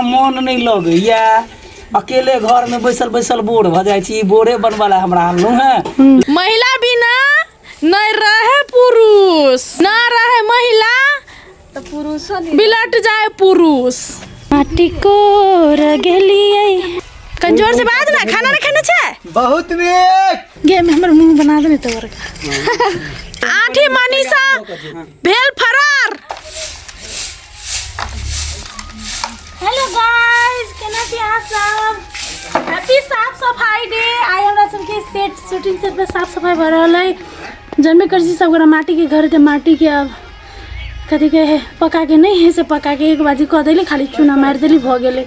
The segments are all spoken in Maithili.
मोन नहि लगैया। अकेले घर में बैसल बैसल बोर भऽ जाइ छी। ई बोरे बनबऽ ला हमरा आनलहुँ हेँ। महिला बिना नहीं रहे पुरुष, ना रहे महिला तऽ पुरुषो नहि बिलट जाए पुरुष। माटी कोर गेलियै। कनि जोर से बाज ना, खाना नहीं खेने छै? बहुत नीक। गे में हमर मुंह बना देने तो बड़का। आठी मनीषा भेल फरार। हेलो गाइस, केना छी अहाँ सब? हैप्पी साफ सफाई डे। आइ हमरा सबके सेट शूटिंग सेट पे साफ सफाई भऽ रहल है। जनबे करै छी सब गोरा माटी के घर ते माटी के अब कथी के है पका के नहीं है से पका के एक बाजी कऽ देली, खाली चूना मारि देली, भऽ गेलै।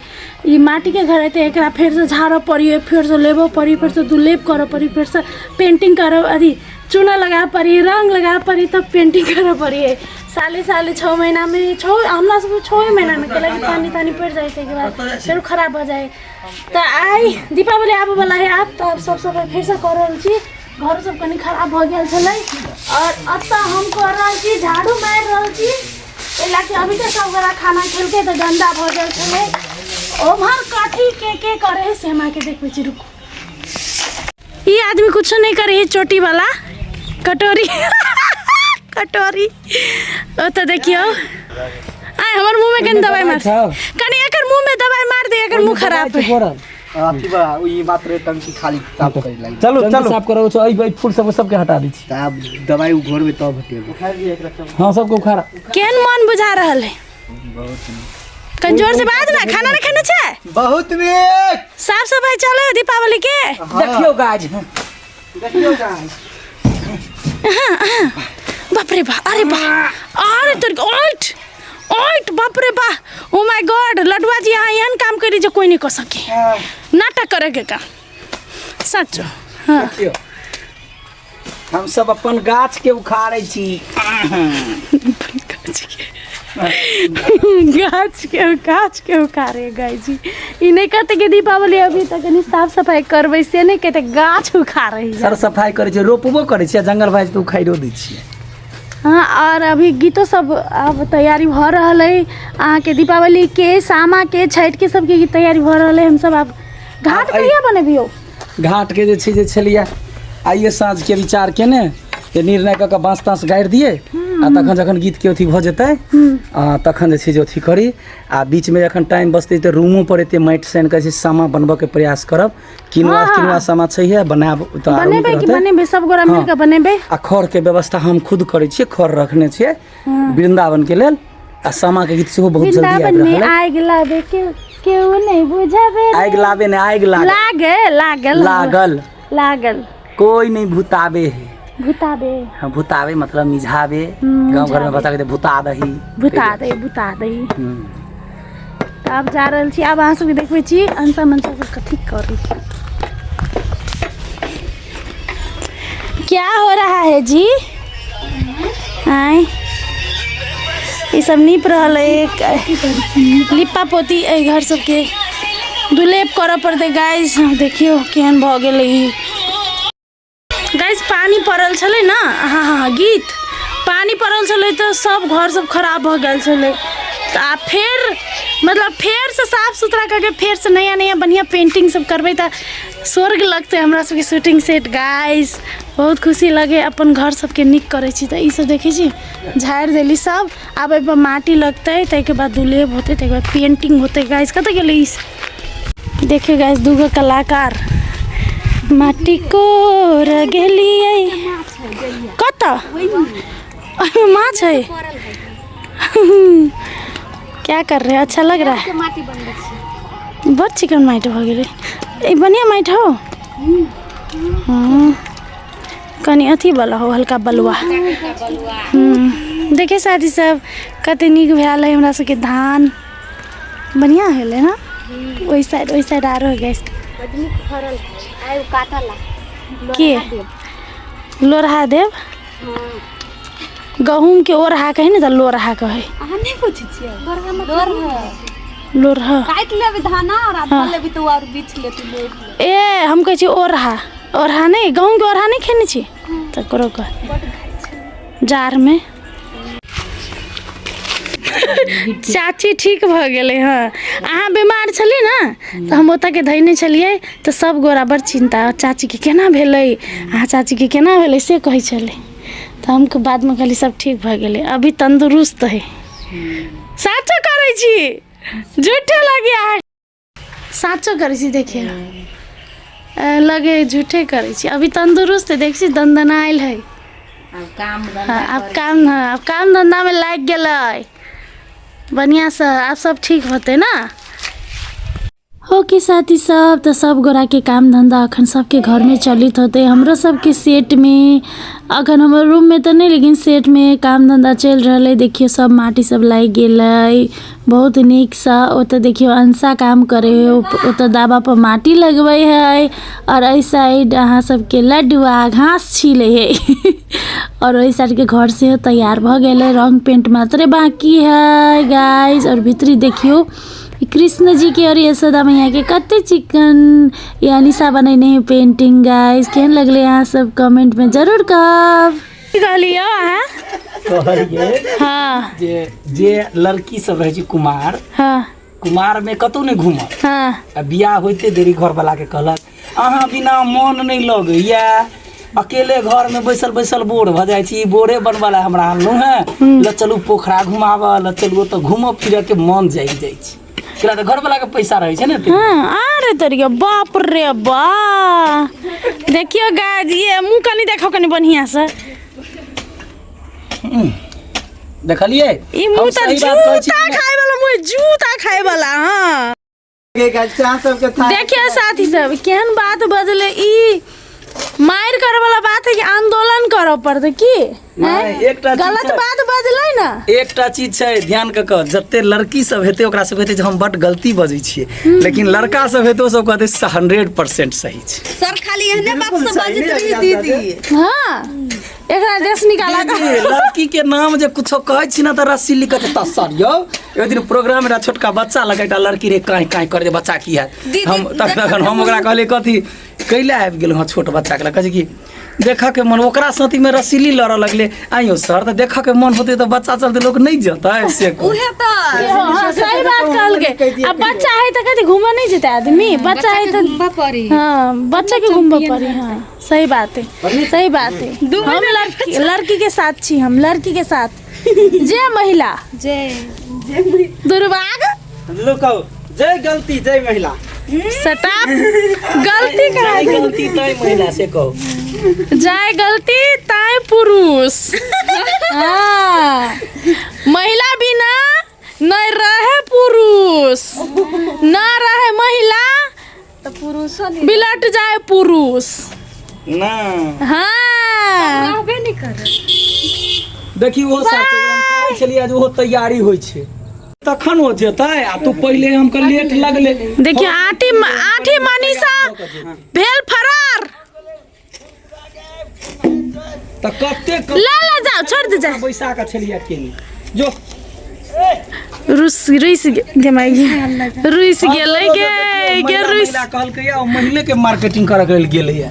ई माटी के घर है तऽ एकरा फेरसँ झाड़ऽ पड़ी, फेरसँ लेबऽ पड़ी, फेरसँ दुलेप करऽ पड़ी, फेरसँ पेंटिंग करऽ, अथी चूना लगाबऽ पड़ी, रङ्ग लगाबऽ पड़ी, तब पेंटिंग करऽ पड़ी है। साले साले 6 महीनामे, छओ हमरा सबके छओ महीनामे केलक, पानि तानि पड़ि जाइ ताहिके बाद फेर खराब भऽ जाइ। तऽ आइ दीपावली आबऽवला है आब, तऽ आब सब सफाइ फेरसँ कऽ रहल छी। घर सब कनि खराब भऽ गेल छलै आओर एतऽ हम कऽ रहल छी, झाड़ू मारि रहल छी, एहि लए कऽ अभी तक सब गोरा खाना खेलकै तऽ गन्दा भऽ गेल छलै। ओम्हर कथी के के करै है से हम अहाँके देखबै छी, रुकू। ई आदमी कुछो नहीं करे है, चोटी वाला कटोरी कटोरी ओतऽ देखियौ। आय हमर मुंह में कनि दवाई मार, कनि एकर मुंह में दवाई मार दे, एकर मुंह खराब है। अथी बा ई मात्र टंकी खाली साफ करे लागी। चलू चलू साफ करो, एहि फूल सब सबके हटा दै छी। तब दवाई उ घोरबे तब हटेबे। हाँ सबके उखाड़ा। केहन मन बुझा रहल है? कनि जोर से बाज ना, खाना नहीं खेने छै? बहुत नीक। साफ सफाई चले दीपावली के। देखियौ गाज, देखियौ गाज। बाप रे बा, अरे बा, अरे तोर ओट ओट, बाप रे बा, ओ my God. लडुआ जी अहाँ एहन काम करी जे कोई नहीं कर सके, नाटक करे के काम सच। हाँ देखियौ हम सब अपन गाछ के उखाड़ै छी। गाछ के उखाड़े गाय जी। ई नहीं कहते कि दीपावली अभी तक कनी साफ सफाई करबै, से नहीं कहते, गाछ उखाड़े है। सर सफाई करै छियै, रोपबो करै छियै, जंगल भाइ तऽ उखाड़ियो दै छियै। हाँ और अभी गीतो सब अब तैयारी भऽ रहल है अहाँके दीपावली के, सामा के, छठि के, सबके गीत तैयारी भऽ रहल है। हमसब आब घाट कहिया बनेबियौ? घाट के जे छै जे छलियै आइए साँझ के विचार केने जे निर्णय कऽ कऽ बाँस ताँस गाड़ि दियै आ तखन जखन गीत के अथी भऽ जेतै आ तखन जे छै जे अथी करी। आ बीचमे जखन टाइम बचतै तऽ रूमो पर एते माटि सानि कऽ जे सामा बनबऽ के प्रयास करब। किनुआ किनुआ सामा छैहे, बनायब तऽ आरो नीक बनेबै कि रहतै। बनेबै, सब गोरा मिल कऽ बनेबै। आ खर के व्यवस्था हम खुद करै छियै, खर रखने छियै वृंदावन के लेल। आ सामा के गीत सेहो बहुत जल्दी आबि वृंदावन में रहल है। आगि लाबे के केहू नहीं बुझाबे रे। आगि लाबे नहीं, आगि लागल। लागे, लागल। लागल। लागल। कोई नहीं भुताबे है। भुताबे। हाँ, भुताबे मतलब मिझाबे। गाँव घर में बता के भुता दही। भुता दही, भुता दही। तऽ आब जा रहल छी, आब अहाँ सबके देखबै छी अंसा मनसा सब कथी करी। क्या हो रहा है जी? आय ई सब नीप रहल है, लिप्पा पोती एहि घर सबके दुलेप करऽ पड़तै। गाइस देखियौ केहन भऽ गेलै ई। गाइस पानी पड़ल छलै ने, हाँ हाँ गीत पानी पड़ल छलै तऽ सब घर सब खराब भऽ गेल छलै। तऽ आब फेर मतलब फेरसँ साफ सुथरा कऽ के फेरसँ नया नया बढ़िआँ पेंटिंग सब करबै तऽ स्वर्ग लगतै हमरा सबके शूटिंग सेट। गाइस बहुत खुशी लगे अपन घर सबके नीक करै छी तऽ। ई सब देखै छी झाड़ि देली सब, आब एहिपर माटी लगतै, ताहिके बाद दुलेब होतै, ताहिके बाद पेंटिंग होतै। गाइस कतऽ गेलै ई सब? देखियौ गाइस दूगो कलाकार माटी कोर गेलियै। कतऽ ओहिमे माछ है? क्या कर रहे हो? अच्छा लग रहा है? बड़ चिकन माटि भऽ गेलै। ई बढ़िआँ माटि हौ। कनि अथी वाला हो, हल्का बलुआ। देखियौ साथी सब कते नीक भेल है हमरा सबके धान, बढ़िआँ भेलै ने। ओहि साइड, ओहि साइड आरो है गैस के लोरहा देव गहूम के ओरहा कहे ने तऽ लोरहा कहे। अहाँ नहि पूछै छियै? लोरहा काटि लेबै धाना और आधा लेबै तऽ और बीछ लेतै लोढ़। ए हम कहै छी ओरहा, ओरहा नहि, गहूम के ओरहा नहि खेने छी तऽ करो कह जाड़मे। चाची ठीक भऽ गेलै। हँ, अहाँ बीमार छली ने तऽ हम ओतऽके धयने छलियै, तऽ सब गोरा बड़ चिन्ता, चाचीके केना भेलै, अहाँ चाचीके केना भेलै से कहै छलै। तऽ हम बादमे कहली सब ठीक भऽ गेलै, अभी तन्दुरुस्त है। साचो करै छी, झूठे लगे अहाँ साचो करै छी? देखियौ लगे झूठे करै छी। अभी तन्दुरुस्त है, देख छी दनदनायल है। आब काम धंधा। हाँ, आब काम, हाँ, आब काम धंधामे लागि गेलै बढ़िआँसँ, आब सब ठीक होतै ने। ओके साथी सब, तऽ सब गोराके काम धंधा अखन सबके घरमे चलित होतै। हमरो सबके सेटमे अखन हमर रूममे तऽ नहि, लेकिन सेटमे काम धंधा चलि रहल है। देखियौ सब माटी सब लागि गेलै बहुत नीकसँ। ओतऽ देखियौ अंशा काम करै है, ओतऽ दाबापर माटी लगबै है, आओर एहि साइड अहाँ सबके लड्डुआ घास छिलै है। आओर ओहि साइडके घर सेहो तैयार भऽ गेलै, रङ्ग पेंट मात्रे बाँकी है गाइस। आओर भीतरी देखियौ कृष्ण जी के और यशोदा मैया के कते चिकन ये अनिशा बनेने है पेंटिंग। गाइस, केहन लगले अहाँ सब कमेंट में जरूर कहब। की कहलियै अहाँ? कहलियै हाँ। जे जे लड़की सब रहै छै कुमार, कुमार में कतौ नहि घूमत। आ बियाह होइते देरी घरवाला के कहलक अहाँ बिना मन नहि लगैया, अकेले घर में बैसल बैसल बोर भऽ जाइ छी, बोरे बनबऽ लए हमरा आनलहुँ हेँ, ल चलू पोखरा घुमाबऽ, ल चलू ओतऽ घूमऽ फिरऽ के मन जागि जाइ छै। किया तऽ घरवाला के पैसा रहै छै ने। हाँ, अरे तोरियो बाप रे बा, देखियो गाइस, ये मुँह कनी देखो कनी बढ़िया से। देखलियै? ई मुँह हम तऽ सही बात कहै छी जूता कि नहि? खाय वाला मुँह, जूता खाय वाला। हाँ, देखियो साथी सब केहन बात बजले। ई मारि करे वाला बात है कि आंदोलन करऽ पड़तै की? नहि, एकटा चीज गलत छै। बात बजलै ने। एकटा चीज छै ध्यान के कह, जते लड़की सब हेतै ओकरा सब हेतै जे हम बड गलती बजै छियै, लेकिन लड़का सब हेतै ओ सब कहतै 100% सही छै। सर, खाली एहने बात सब बाजैत रही दीदी। हाँ, एकरा देश निकाला। दीदी, लड़की के नाम जे कुछो कहै छी ने तऽ रस्सी लिखत तऽ सर यौ, एक दिन प्रोग्राम रहे, छोटका बच्चा लग एकटा लड़की रे काँय काँय करे, बच्चा की हैत। दीदी, हम तखन हम ओकरा कहलियै कथी कैला आबि गेलहुँ हँ छोट बच्चाके लग? कहै छै कि देखऽके मन। ओकरा साथीमे रसीली लड़ऽ लगलै। आइयो सर, तऽ देखऽके मन होतै तऽ बच्चा चलते लोक नहि जेतै से कहू। उहे तऽ। हाँ, सही बात कहलकै। अब बच्चा है तऽ कथी घूमऽ नहीं जेतै आदमी? बच्चा है तऽ घूमबा पड़ी। हाँ, बच्चा के घूमबऽ पड़ी। हाँ, सही बात है, सही बात है। हम लड़की लड़की के साथ छी, हम लड़की के साथ। जय महिला, जय दुर्भाग। लोग कहो जय गलती जय महिला। सटाप गलती करा। जय गलती तय महिला से कहू। जय गलती ताय पुरुष। हाँ, महिला बिना नहीं रहे पुरुष, न रहे महिला तऽ पुरुषो नहीं बिलट जाए पुरुष। ना। हाँ, रहबे नहीं करे। देखी ओहो साथ हम कहै छलियै जे ओहो तैयारी होइ छै तखन ओ जेतै, आ तू पहिले हमके लेट लगले। देखियौ आठी आठी मनीषा भेल फरार। तऽ कते ला ला जाओ, छोड़ दे जा। बैसा कऽ छलियै केने जो। रुस रुस गे माय गे, रुस गेलै गे गे रुस। महिला कहलकै ओ महिले के मार्केटिंग करऽ के लेल गेलैया,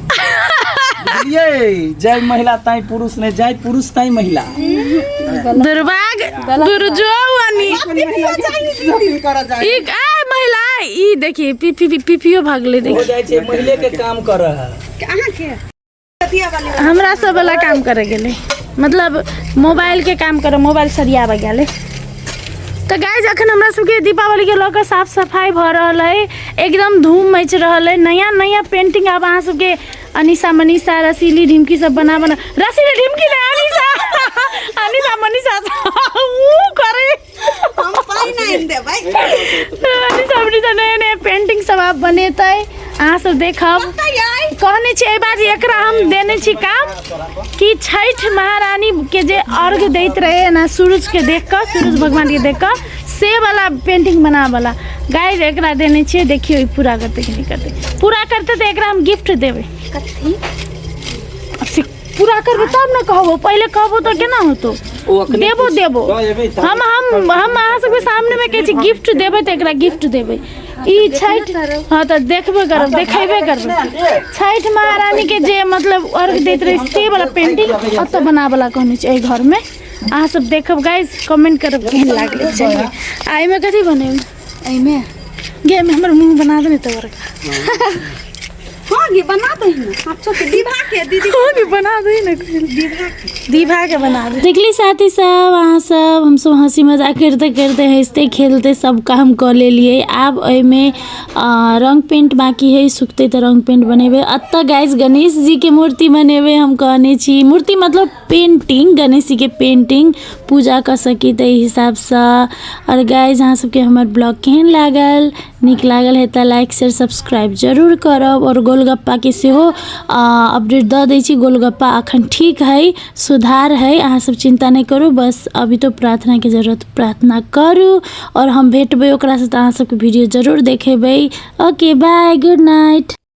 बुझलियै? जय महिला ताई पुरुष नहि, जय पुरुष ताई महिला। दुर्भाग दुर्जो वानी ई आ महिला ई देखिए पीपी पीपीओ भागलै। हो देखिए जाइ छै महिले के काम करऽ है। हमरा सब वाला काम करे गेलै, मतलब मोबाइल के काम करे, मोबाइल सरियाबे गेलै। तऽ गाइज, अखन हमरा सबके दीपावली के लऽ कऽ साफ सफाइ भऽ रहल है, एकदम धूम मचि रहल है। नया नया पेंटिंग आब अहाँ सबके अनिशा मनीषा रसीली ढिमकी सब बना बना, रसीली ढिमकी नहि, अनिशा अनिशा मनीषा ऊ करे। हम पाइ नहि देबै। अनिशा मनीषा नया नया पेंटिंग सब आब बनेतै, अहाँ सब देखब। कहने छी एहि बार एकरा हम देने छी काम कि छठि महारानी के जे अर्घ दैत रहे एना सूरज के देख कऽ, सूरज भगवान के देख कऽ, से वाला पेंटिंग बना वाला गाइस एकरा देने छियै। देखियौ ई पूरा करतै कि नहि करतै। पूरा करतै तऽ एकरा हम गिफ्ट देबै। आब से पूरा करबै तब ने कहबो, पहिले कहबो तऽ केना होतौ? ओ अखने देबो देबो। दऽ एबै तऽ। हम हम अहाँ सबके सामनेमे कहै छी, गिफ्ट देबै तऽ एकरा गिफ्ट देबै। ई छठि, हँ, तऽ देखबे करब, देखेबे करबै। छठि महारानी के जे मतलब अर्घ दैत रहे से वाला पेंटिंग ओतऽ बनाबऽ ला कहने छै एहि घरमे। अहाँ सब देखब गाइस, कमेंट करब केहन लागलै। चलिए, आ एहिमे कथी बनेबै? एहिमे गे, एहिमे हमर मुँह बना दे ने तऽ बड़का। हाँ गे, बना दही ना आप छोटे दीभा के दीदी। हाँ गे, बना दे ने, दीभा के बना दे। देखली साथी सब, अहाँ सब, हमसब हंसी मजाक करते करते, हंसते खेलते सब काम कऽ लेलियै। आब एहिमे रंग पेंट बाकी है, सुखतै तऽ रंग पेंट बनेबै। एतऽ गाइस गणेश जी के मूर्ति बनेबै हम कहने छी, मूर्ति मतलब पेंटिंग, गणेश जी के पेंटिंग, पूजा कऽ सकी ताहि हिसाबसँ। आओर गाइस, अहाँ सबके हमर ब्लॉग केहन लागल? नीक लागल है तऽ लाइक शेयर सब्सक्राइब जरूर करब। आओर गोलगप्पाके सेहो अपडेट दऽ दै छी, गोलगप्पा अखन ठीक है, सुधार है, अहाँ सब चिन्ता नहि करू। बस अभी तो प्रार्थनाके जरूरत, प्रार्थना करू। आओर हम भेटबै ओकरासँ तऽ अहाँ सबके वीडियो जरूर देखेबै। Okay, bye, good night.